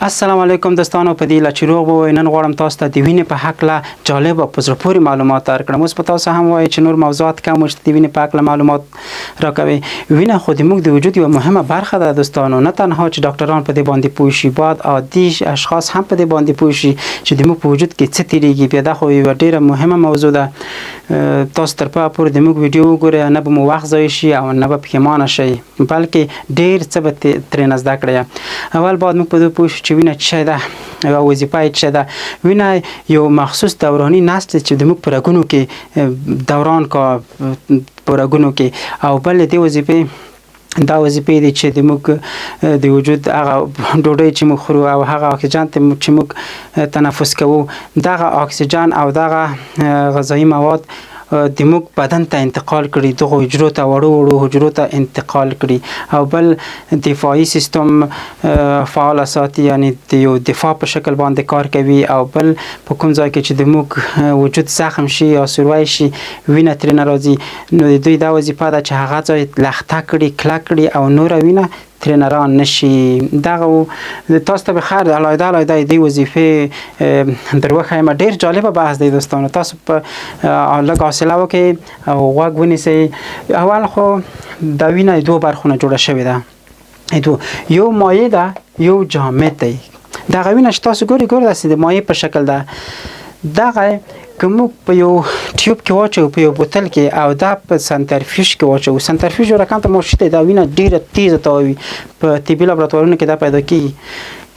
السلام علیکم دوستانو، په دې هیله چې روغ به وئ. نن غواړم تاسو ته د وینې په هکله جالب او په زړه پورې معلومات درکړم. اوس به تاسو هم وایئ چې نور موضوعات کم و چې د وینې په هکله معلومات راکوي. وینه خو د موږ د وجود یوه مهمه برخه ده دوستانو. نه تنها چې ډاکټران په دې باندې پوه شي، باید عادي اشخاص هم په دې باندې پوه شي چې د موږ په وجود کې څه تیریږي. بیا دا خو یوه ډیره مهمه موضوع ده. تاسو تر پایه پورې د موږ ویډیو وګورئ، نه به مو وخت ضایع شي او نه به پښیمانه شئ، بلکې ډیر څه به ترېنه زده کړئ. اول باید موږ په دې پوه شو چې وینه څه شی ده او وظیفه یې څه ده. وینه یو مخصوص دوراني نسج دی چې د موږ په رګونو کې دوران کا، په رګونو کې. او بل دې وظیفې دا وظیفې دي چې د موږ د وجود هغه ډوډۍ چې موږ خورو او هغه اکسیجن چې موږ تنفس کوو، دغه اکسیجن او دغه غذایي مواد د موږ بدن ته انتقال کړي، دغو حجرو ته، وړو وړو حجرو ته انتقال کړي. او بل دفاعي سیستم فعال ساتي، یعنی د یو دفاع په شکل باندې کار کوي. او بل په کوم ځای کې چې د موږ وجود زخم شي یا سوری شي، وینه ترېنه راځي، نو د دوی دا وظیفه ده چې هغه ځای لخته کړي، کلک کړي او نوره وینه ترېنه را نشي. دغه تاسو ته به خیر علاوه علاوه دې وظیفې در وښایم. ډېر جالبه بحث دی دوستانو، تاسو په لږ حوصله وکړئ او غوږ ونیسئ. اول خو دا وینه د دوو برخو نه جوړه شوې ده، دوه، یو مایع ده، یو جامد دی. دغه وینه چې تاسو ګورئ، ګورئ داسې د مایع په شکل ده. دغه که موږ په یو ټیوب کې واچوو، په یو بوتل کې، او دا په سنترفیوژ کې واچوو، سنترفیوژ یو رقم ته ماشین دی، دا وینه ډیره تیزه تاووي، په طبي لابراتوارونو کې دا پیدا کیږي.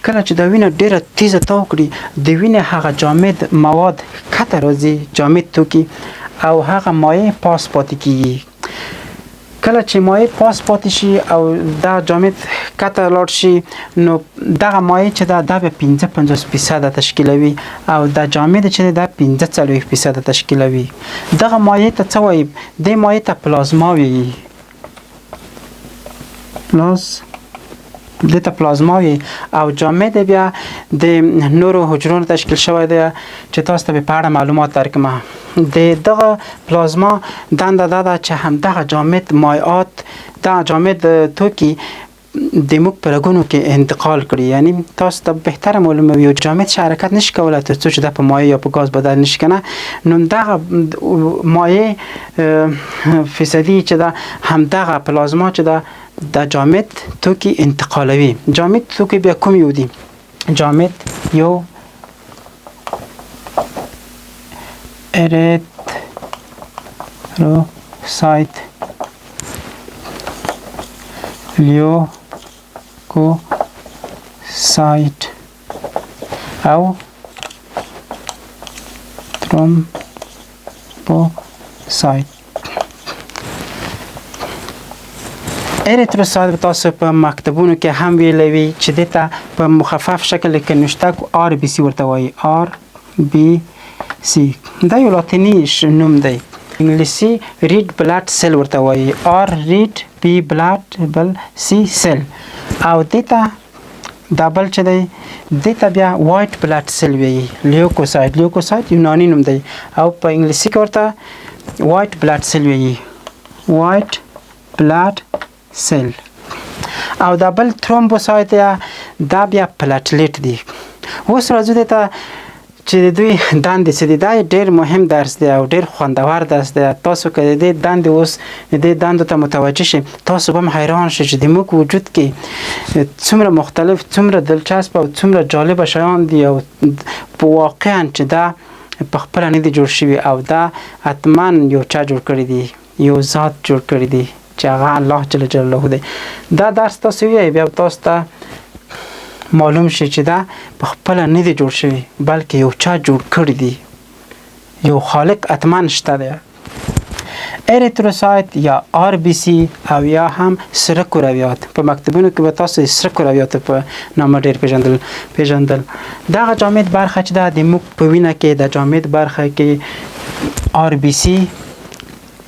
کله چې دا وینه ډیره تیزه تاو کړي، د وینې هغه جامد مواد ښکته راځي، جامد توکي، او هغه مایع پاس پاتې کیږي. کله چې مایع پاس پاتې شي او دا جامد ښکته لاړ شي، نو دغه مایع چې ده دا بیا 55% تشکیلوي او دا جامد چې ده دا 45% تشکیلوي. دغه مایع ته څه وایي؟ دې مایع ته پلازما وایي. دې ته پلازما وایي. او جامد بیا د نورو حجرو نه تشکیل شوی دی چې تاسو ته به په اړه معلومات درکړم. د دغه پلازما دنده دا ده چې همدغه جامد مایعات، دا جامد توکي د موږ په رګونو کې انتقال کړي. یعنی تاسو ته بهتره معلومه وي، یو جامد شی حرکت نشي کولی تر څو چې دا په مایع یا په ګاز بدل نشي که نه. نو دغه مایع فیصدي چې ده، همدغه پلازما چې ده دا جامد توکي انتقالوي. جامد توکي بیا کوم یو دي؟ جامد یو اریتروسایت، لیوکوسایت او ترومبوسایت. اریتروسایت به تاسو په مکتبونو کې هم ویلی وي چې دې ته په مخفف شکل کې نوشته آر بي سي ورته وایي. آر بي سي دا یو لاتیني نوم دی، انګلیسي red blood cell ورته وایي. آر red، بي blood، بل سي cell. او دې ته دا بل چې دی دې ته بیا white blood cell وایي، لیوکوسایت. لیوکوسایت یوناني نوم دی او په انګلیسي کې ورته white blood cell وایي، white blood cell. او دا بل ترومبوسایت دا بیا platelet دی. اوس راځو دې ته چې د دوی دندې څه دي. دا ډېر مهم درس دی او ډېر خوندور درس دی. تاسو که د دې دندې اوس د دې دندو ته متوجه شئ، تاسو به هم حیران شئ چې د موږ وجود کې څومره مختلف، څومره دلچسپ او څومره جالبه شیان دي، او په واقعا چې دا په خپله نه دي جوړ شوي او دا حتما یو چا جوړ کړي دي، یو ذات جوړ کړي دي چې هغه الله جل جلاله دی. دا درس تاسو ویئ، بیا تاسو ته معلوم شي چې دا په خپله نه دي جوړ شوي، بلکې یو چا جوړ کړي دي، یو خالق حتما شته دی. اریتروسایت یا آر بي سي او یا هم سره کرویات، په مکتبونو کې به تاسو د سره کرویات په نامه ډېر پېژندل. دغه جامد برخه چې ده د موږ په وینه کې، د جامد برخه کې آر بي سي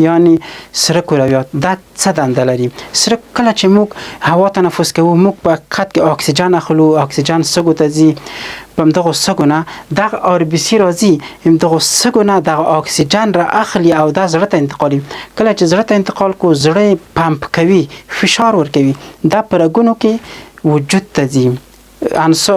یعنی سره کرویات دا څه دنده لري؟ سره کله چې موږ هوا تنفس کوو، موږ په حقیقت کې اکسیجن اخلو، اکسیجن سږو ته ځي، په همدغو سږو نه دغه آر بي سي راځي، همدغو سږو نه دغه اکسیجن را اخلي او دا زړه ته انتقالوي. کله چې زړه ته انتقال کو، زړه یې پمپ کوي، فشار ورکوي، دا په رګونو کې وجود ته ځي. انسا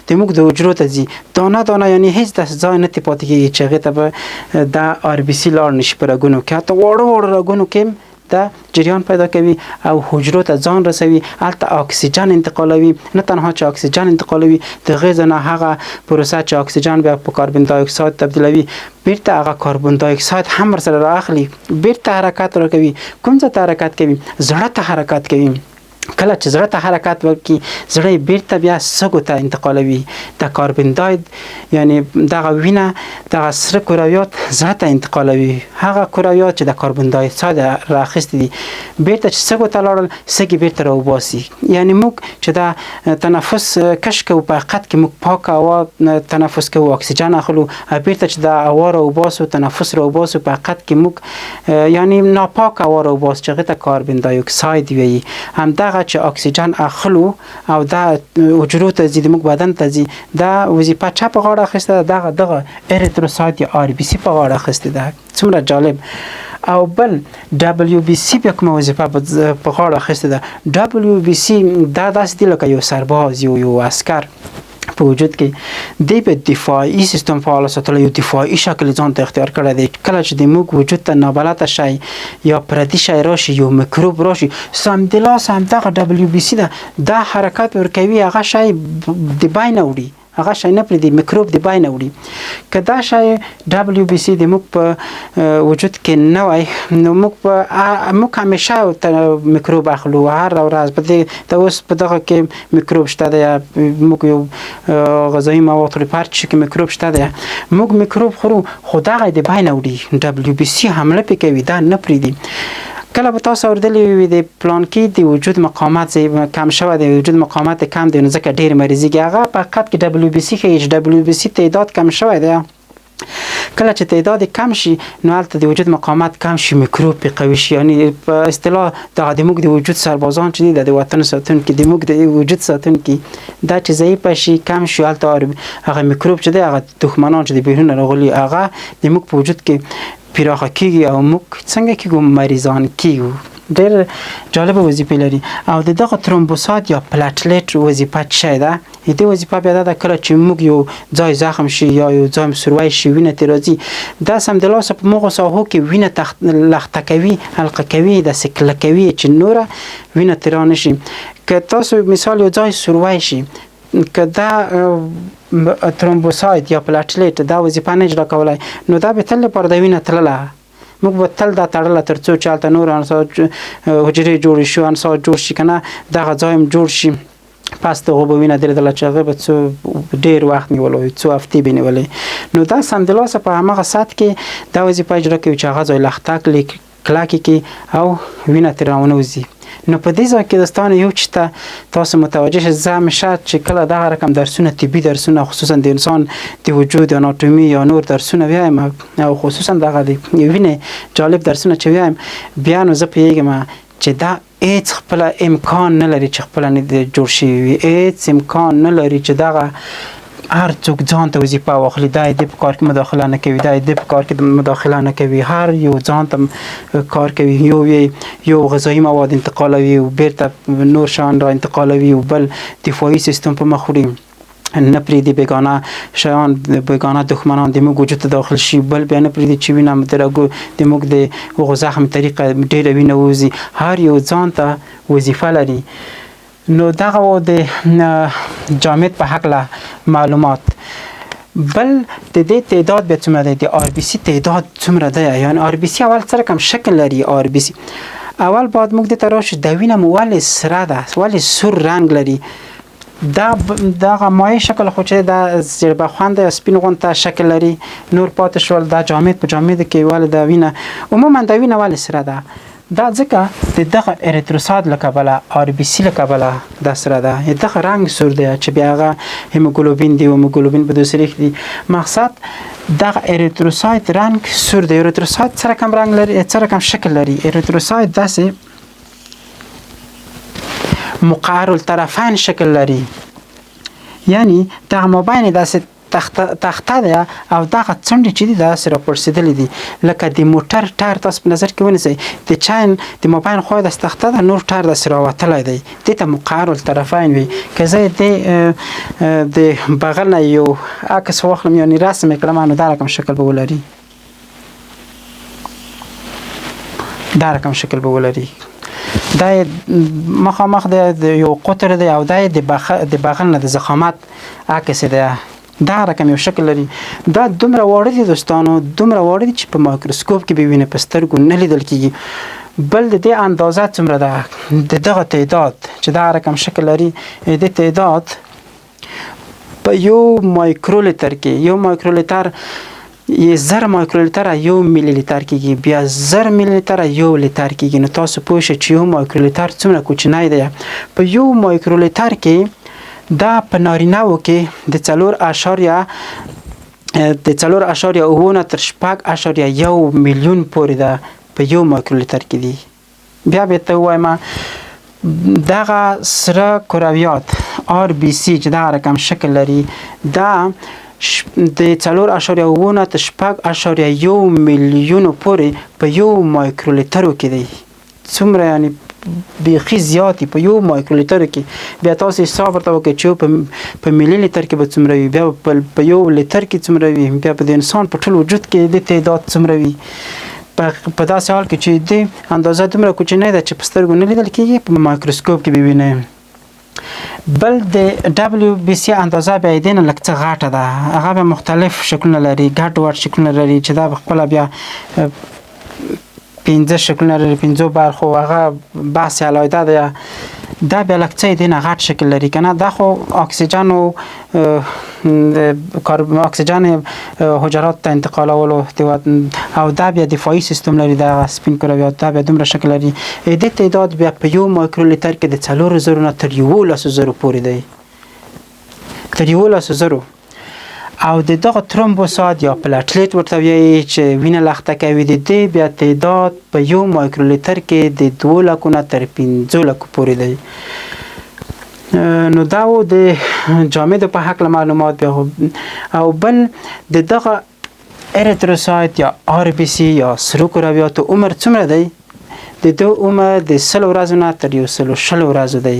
د موږ د حجرو ته ځي دانه دانه، یعنی هیڅ داسې ځای نه پاتې کېږي چې هغې ته به دا آر بي سي لاړ نشي. په رګونو کې، حتی واړه واړه رګونو کې دا جریان پیدا کوي او حجرو ته ځان رسوي، هلته اکسیجن انتقالوي. نه تنها چې اکسیجن انتقالوي، د غذا نه هغه پروسه چې اکسیجن بیا په کاربن دای اکساید تبدیلوي، بیرته هغه کاربن دای اکساید هم ورسره رااخلي، بیرته حرکت ورکوي. کوم ځای ته حرکت کوي؟ زړه ته حرکت کوي. کله چې زړه ته حرکت ورکړي، زړه یې بیرته بیا سږو ته انتقالوي د کاربن داید، یعنی دغه وینه، دغه سره کرویات زړه ته انتقالوي، هغه کرویات چې د کاربن دای اکساید راخیستي دي. بیرته چې سږو ته لاړل، سږي بیرته راوباسي. یعنی موږ چې دا تنفس کش کوو، په حقیقت کې موږ پاکه هوا تنفس کوو، اکسیجن اخلو، او بیرته چې دا هوا راوباسو، تنفس راوباسو، په حقیقت کې موږ یعنی ناپاکه هوا راوباسو چې هغې ته کاربن دای اکساید وایي. همدغه چې اکسیجن اخلو او دا حجرو ته ځي، د موږ بدن ته ځي، دا وظیفه چا په غاړه اخیسته ده؟ دغه اریتروسایت یا آر بي سي په غاړه اخیستې ده. څومره جالب! او بل ډبلیو بي سي بیا کومه وظیفه په غاړه اخیستې ده؟ ډبلیو بي سي دا داسې دی لکه یو سرباز، یو عسکر په وجود کې دی، په دفاعي سیستم فعال ساتلو یو دفاعي شکل ځان ته اختیار کړی دی. کله چې د موږ وجود ته نابلده شی یا پردي شی راشي، یو میکروب راشي، سمدلاسه همدغه ډبلیو بي سي ده دا حرکت ورکوي، هغه شی د بینه وړي، هغه شی نه پرېږدي، میکروب د بینه وړي. که دا شی ډبلیو بي سي د موږ په وجود کې نه وای، نو موږ همیشه میکروب اخلو، هر ورځ. په دې د اوس په دغه کې میکروب شته دی، موږ یو غذایي مواد خوري، په هر شي کې میکروب شته دی، موږ میکروب خورو، خو دغه د بینه وړي، ډبلیو بي سي حمله پې کوي، دا نه پرېږدي. کله به تاسو اورېدلي وي د پلانکي د وجود مقاومت کم شوی دی، وجود مقاومت کم دی، نو ځکه ډېر مریضېږي. هغه په حقیقت کې ډبلیو بي سي ښیي چې ډبلیو بي سي تعداد کم شوی دی. کله چې تعداد کم شي، نو هلته د وجود مقاومت کم شي، میکروب پې قوي شي. یعنی په اصطلاح دغه د موږ د وجود سربازان چې دي، د وطن ساتونکي، د موږ د وجود ساتونکي، دا چې ضعیفه شي، کم شي، هلته هغه میکروب چې دی، هغه دښمنان چې د بیرون راغلي، هغه د موږ په وجود کې پراخه کیږي او موږ څنګه کیږو؟ مریضان کیږو. ډېر جالبه وظیفې لري. او د دغه ترومبوسات یا پلیټلیټ وظیفه څه ده؟ د دې وظیفه بیا دا ده، کله چې موږ یو ځای زخم شي یا یو ځای سوری شي، وینه ترې راځي، دا سمدلاسه په مغو ساحو کې وینه لخته کوي، حلقه کوي، داسې کلکوي چې نوره وینه ترې رانه شي. که تاسو مثال یو ځای سوری شي، که دا ترومبوسایت یا پلیټلیټ دا وظیفه نه اجرا کولای، نو دا به تل لپاره د وینه تلله، موږ به تل دا تړله تر څو چې هلته نور انساج حجرې جوړې شي، انساج جوړ شي، که نه دغه ځای هم جوړ شي، پس د هغو به وینه درېدله چې هغه به څو ډېر وخت نیولو، څو هفتې به نیولې. نو دا سمدلاسه په هماغه ساعت کې دا وظیفه اجرا کوي چې هغه ځای لخته کړي، کلکې کړي او وینه ترې راونه وځي. نو په دې ځای کې دوستانو یو چې ته تاسو متوجه شئ، زه همیشه چې کله دغه رقم درسونه، طبي درسونه، خصوصا د انسان د وجود اناټومي یا نور درسونه ویایم، او خصوصا دغه د وینې جالب درسونه چې ویایم، بیا نو زه پوهېږم چې دا هیڅ خپله امکان نه لري چې خپله نه جوړ شوي وي، هیڅ امکان نه لري چې دغه هر څوک ځان ته وظیفه واخلي، دا د په کار کې مداخله نه کوي، دا د په کار کې مداخله نه کوي، هر یو ځان ته کار کوي. یو یو غذایي مواد انتقالوي او بیرته نور شیان را انتقالوي، او بل دفاعي سیستم په مخ وړي، نه پرېږدي بېګانه شیان، بېګانه دښمنان د موږ وجود ته داخل شي، بل بیا نه پرېږدي چې وینه د رګو د موږ د هغو زخم طریقه ډېره وینه ووځي. هر یو ځان ته وظیفه لري. نو دغه و د جامد په هکله معلومات. بل د دې تعداد بیا څومره دی؟ د آر بي سي تعداد څومره دی؟ یعنی آر بي سي اول څه رقم شکل لري؟ آر بي سي اول باید موږ دې ته راشو، د وینه مو ولې سره ده، ولې سور رنګ لري؟ دا دغه مایع شکل خو چې دا زیړ بخونده یا سپین غونته شکل لري. نور پاتې شول دا جامد، په جامد کې ولې دا وینه، عموما دا وینه ولې سره ده؟ دا ځکه د دغه اریتروسایت له کبله، آر بي سي له کبله دا سره ده، دغه رنګ سور دی چې بیا هغه هیموګلوبین دی، هیموګلوبین په دوسریخ دی. مقصد دغه اریتروسایت رنګ سور دی. اریتروسایت څه رقم رنګ لري، څه رقم شکل لري؟ اریتروسایت داسې مقعر الطرفین شکل لري، یعنی دغه مابین داسې تخته تخته ده او دغه څنډې چې دي داسې راپړسېدلې دي لکه د موټر ټایر تاسو په نظر کې ونیسئ د چین د مابین خوا داسې تخته ده نور ټایر داسې راوتلی دی دې ته مقعر الطرفین وي که زه د د بغل نه یو عکس واخلم یعنی رسم یې کړم نو دا رقم شکل به ولري دا رقم شکل به ولري دا مخامخ د یو قطر دی او دا د بغل نه د ضخامت عکس دی دا رقم یو شکل لري دا دومره واړه دي دوستانو دومره واړه دي چې په مایکروسکوپ کې به وینې په سترګو نه لیدل کیږي بل د دې اندازه څومره ده د دغه تعداد چې دا رقم شکل لري د تعداد په یو مایکرولیتر کې یو مایکرولیتر یې زر مایکرولیتر یو ملي لیتر کیږي بیا زر ملي لیتر یو لیتر کیږي نو تاسو پوه شئ چې یو مایکرولیتر څومره کوچنی دی په یو مایکرولیتر کې دا په نارینه وو کې د څلور اعشاریه د څلور اعشاریه اوو نه تر شپږ اعشاریه یو میلیون پورې ده په یو مایکرولیتر کې دي بیا به ته ووایم دغه سره کرویات آر بی سی چې دغه رقم شکل لري دا د 4.7 نه تر 6.1 میلیونو پورې په یو مایکرولیترو کې دی څومره یعنی بیخي زیات په یو مایکرولیتر کې بیا تاسو حساب ورته وکړئ چې په ملي لیتر کې به څومره وي بیا په یو لیتر کې څومره وي بیا په د انسان په ټول وجود کې د تعداد څومره وي په داسې حال کې چې د اندازه دومره کوچنۍ ده چې په سترګو نه لیدل کیږي په مایکروسکوپ کې به وینئ بل د ډبلیو بي سي اندازه بیا یې نه لږ څه غټه ده هغه بیا مختلف شکلونه لري ګډ وډ شکلونه لري چې دا خپله بیا پنځه شکلونه لري پنځو برخو هغه بحث علاوه ده دا بیا لږ څه یې نه غټ شکل لري کنه دا خو اکسیجن او اکسیجن حجرات ته انتقالولو او دا بیا دفاعي سیستم لري دا سپین کرویات دا بیا دومره شکل لري د تعداد بیا په یو مایکرولیتر کې د 4000 نه تر 11000 پورې دی تر 11000 او د دغه ترومبوسات یا پلاټلیټ ورته وایي چې وینه لخته کوي د دې بیا تعداد په یو مایکرولیتر کې د 2 لکو نه تر 5 لکو پورې دی نو دا و د جامدو په هکله معلومات بیا او بل د دغه اریتروسایت یا آر بي سي یا سرو کرویاتو عمر څومره دی د ده عمر د 100 ورځو نه تر 120 ورځو دی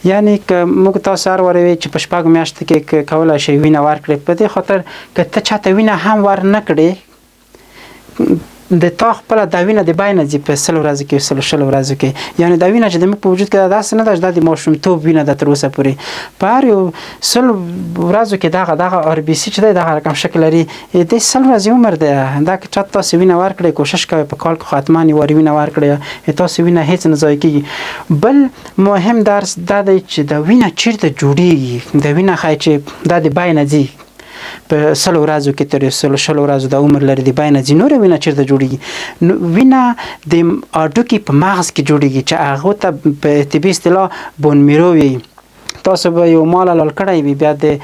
یعنی که موږ تاسو هر واره وی چې په شپږ میاشتو کې کولای شئ وینه ورکړئ په دې خاطر که ته چاته وینه هم ور نه کړې د تا خپله دا وینه د باینه ځي په 100 ورځو کې 120 ورځو کې یعنی دا وینه چې د موږ په وجود کې ده داسې نه ده چې دا د ماشومتوب وینه ده تر اوسه پورې په هر یو 100 ورځو کې دغه دغه آر بي سي چې دی دغه رقم شکل لري د 100 ورځې عمر دی دا که چا تاسو وینه ورکړئ کوشش کوئ په کال کې خو حتما یو وارې وینه ورکړئ تاسو وینه هیڅ نه ضایع کیږي بل مهم درس دا دی چې دا وینه چیرته جوړیږي دا وینه ښایي چې دا د باینه ځي په سلو ورځو کې تر سلو شلو ورځو د عمر لري د باینه ځي نوره وینه چیرته جوړیږي نو وینه د هډوکي په مغز کې جوړیږي چې هغه ته په طبي اصطلاح بون میرو وي تاسو به یو مال حلال کړی وي بیا د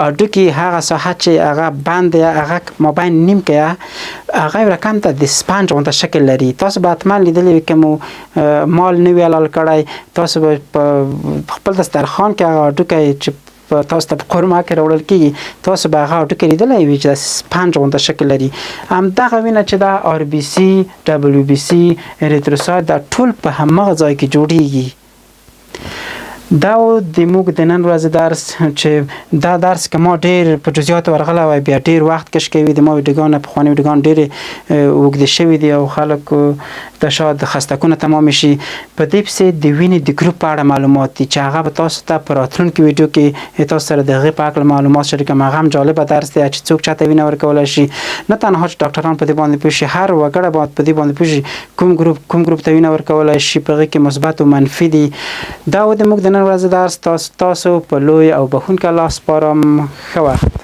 هډوکي هغه ساحه چې هغه بند یا هغه مابین نیم که هغه یو رقم ته د سپنج غونته شکل لري تاسو به حتما لیدلی وي که مو مال نه وي حلال کړی تاسو به په خپل دسترخوان کې هغه هډوکی چې په تاسو ته په قورمه کې راوړل کیږي تاسو به هغه هډوکی لیدلی وي چې داسې سپنج غونته شکل لري همدغه وینه چې دا آر بي سي ډبلیو بي سي اریتروسایت دا ټول په همغه ځای کې جوړیږي دا و د موږ د نن ورځې درس چې دا درس که ما ډیر په جزئیاتو ورغلی وای بیا ډیر وخت کش کوي د ما ویډیوګانې پخواني ویډیوګان ډېرې اوږدې شوې دي او خلکو ته شاید خستکونه تمام شي په دې پسې د وینې د ګروپ په اړه معلومات دي چې هغه به تاسو ته په راتلونکي ویډیو کې تاسو سره د هغې په هکله معلومات شریکوم هغه هم جالبه درس دی چې څوک چاته وینه ورکولی شي نه تنها چې ډاکټران په دې باندې پوه شي هر وګړی باید په دې باندې پوه شي کوم ګروپ کوم ګروپ ته وینه ورکولای شي په هغې کې مثبت او منفي دي دا و د موږ د نن ورځې درس تاسو تاسو په لوی او بخښونکي الله سپارم ښه وخت.